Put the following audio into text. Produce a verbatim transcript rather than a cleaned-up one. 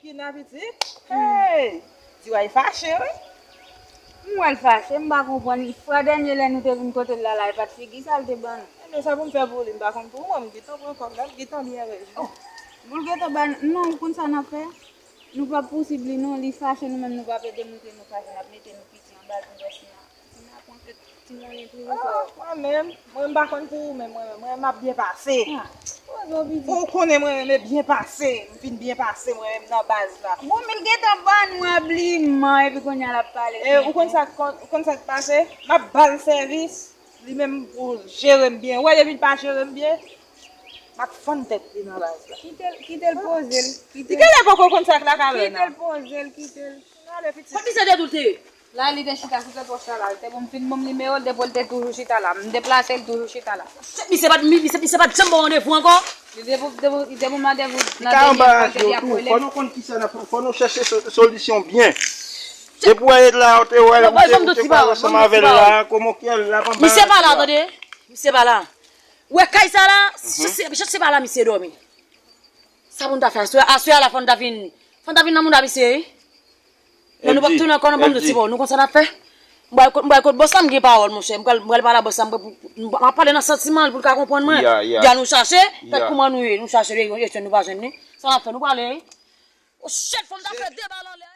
Kina pitit? Hey! Di w ay fache, wi. M wè l fache, m pa konprann. Fwa dènye lè nou te vin kote l la, la, e pa t figi sa l te ban nou. Ebyen, sa pou m fè pou li, m pa konn pou ou, m gentan pran kòb la, m gentan byen rejwi. Pou l gentan ba n, non, ou konn sa n ap fè? Nou p ap pousib li, non, li fache, nou menm nou p ap ede montre nou fache, n ap mete nou piti anba l pou n wè si n a, si n a pran kèk ti monnen pou ou. Ah, mwen menm, mwen m pa konn pou ou, men mwen menm, mwen menm m ap byen pase. Ah. Ou konnen mwen renmen byen pase. M fin byen pase mwen menm nan baz la. Bon, men l gentan ban nou abliman epi kounye a l ap pale. E ou konn sa k konn, ou konn sa k pase? M ap ba l sèvis, li menm pou l jere m byen. Ou wè depi l pa jere m byen, m ap fann tèt li nan baz la. Kite l, kite l poze l. Kite l. Li genlè poko konn sa k lakay la. Kite l poze l, kite l. Kote misye te tou l te ye? La li te chita sou twotwa la, li te pou m fin ban m nimewo l, depi l te toujou chita la, m deplase l toujou chita la. Misye pa t, misye, misye pa t janm ba w randevou ankò? Li te pou, te pou, li te pou m randevou nan dènye fwa, te di ap rele m. Fò nou konn kisa n ap fè, fò nou chèche so- solisyon byen. Depi w ret la, ou te wè, ou te, ou te pale ansanm avè l la, kòman ki al la, pa m pa. Misye pa la, tande. Misye pa la. Ou wè kay sa la, se, se, se pa la misye dòmi. Sa pou n ta fè aswè? Aswè a la fò n ta vin, fò n ta vin nan mouda misye wi. Lè nou p ap tounen ankò nou ban m di ti bò, nou konn sa n ap fè? M pral kot, m pral kot bòs la, m gen pawòl monchè, m pral, m pral pale a bòs la, m pral, m ap pale nan santiman l pou l ka konprann mwen. Di a nou chache, fè kouman nou ye, nou chache, nou pa jwenn li. Sa n ap fè, nou prale wi. Oh shit, fò n ta fè de bal anlè.